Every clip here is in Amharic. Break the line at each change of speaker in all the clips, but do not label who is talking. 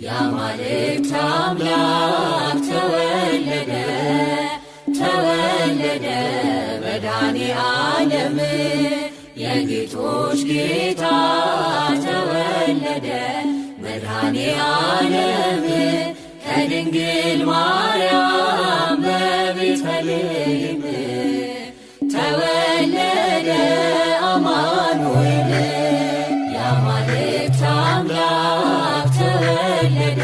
የአማልክት አምላክ ተወለደ፣ ተወለደ መድኃኔ ዓለም፣ የጌቶች ጌታ ተወለደ መድኃኔ ዓለም፣ ከድንግል ማርያም በቤተልሔም ተወለደ አማኑኤል። የአማልክት አምላክ ተወለደ፣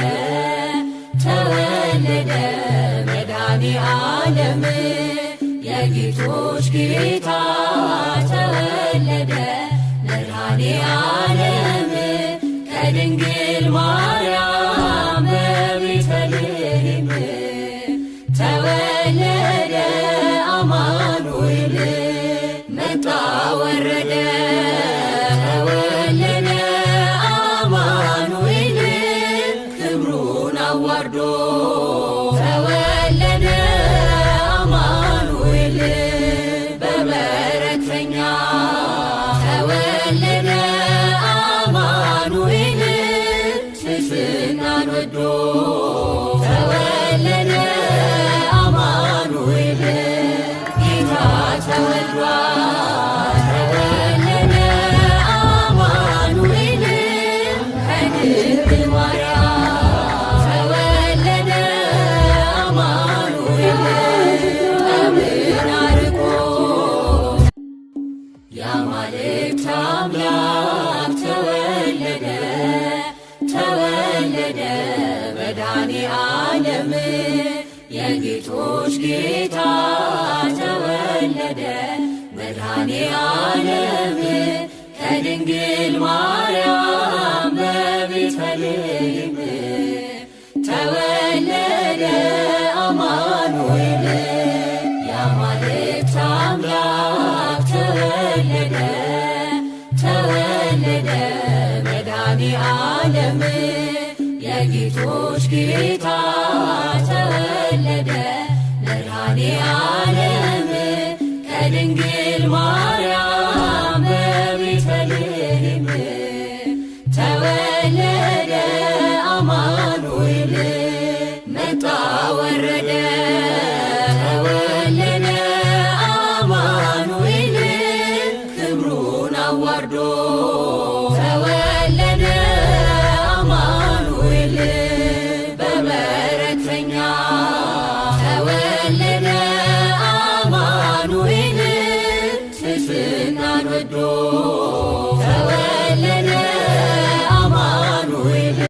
ተወለደ መድኃኔ ዓለም፣ የጌቶች ጌታ ተወለደ መድኃኔ ዓለም፣ ከድንግል ማርያም በቤተልሔም ተወለደ አማኑኤል። መጣ ወረደ ተወለደ አማኑኤል፣ ክብሩን አዋርዶ ተወለደ አማኑኤል፣ በበረተኛ ተወለደ አማኑኤል፣ ትሕትናን ወዶ ተወለደ አማኑኤል። ጌታ ተወልዷል፣ ተወለደ አማኑኤል፣ ከድንግል ማርያም ተወለደ አማኑኤል፣ ጠብን አርቆ። የአማልክት አምላክ ተወለደ፣ ተወለደ መድኃኔ ዓለም፣ የጌቶች ጌታ ተወለደ መድኃኔ ዓለም፣ ከድንግል ማርያም በቤተልሔም ተወለደ አማኑኤል። የአማልክት አምላክ ተወለደ፣ ተወለደ መድኃኔ ዓለም፣ የጌቶች ጌታ ተወለደ መድኃኔ ዓለም፣ ከድንግል ማርያም።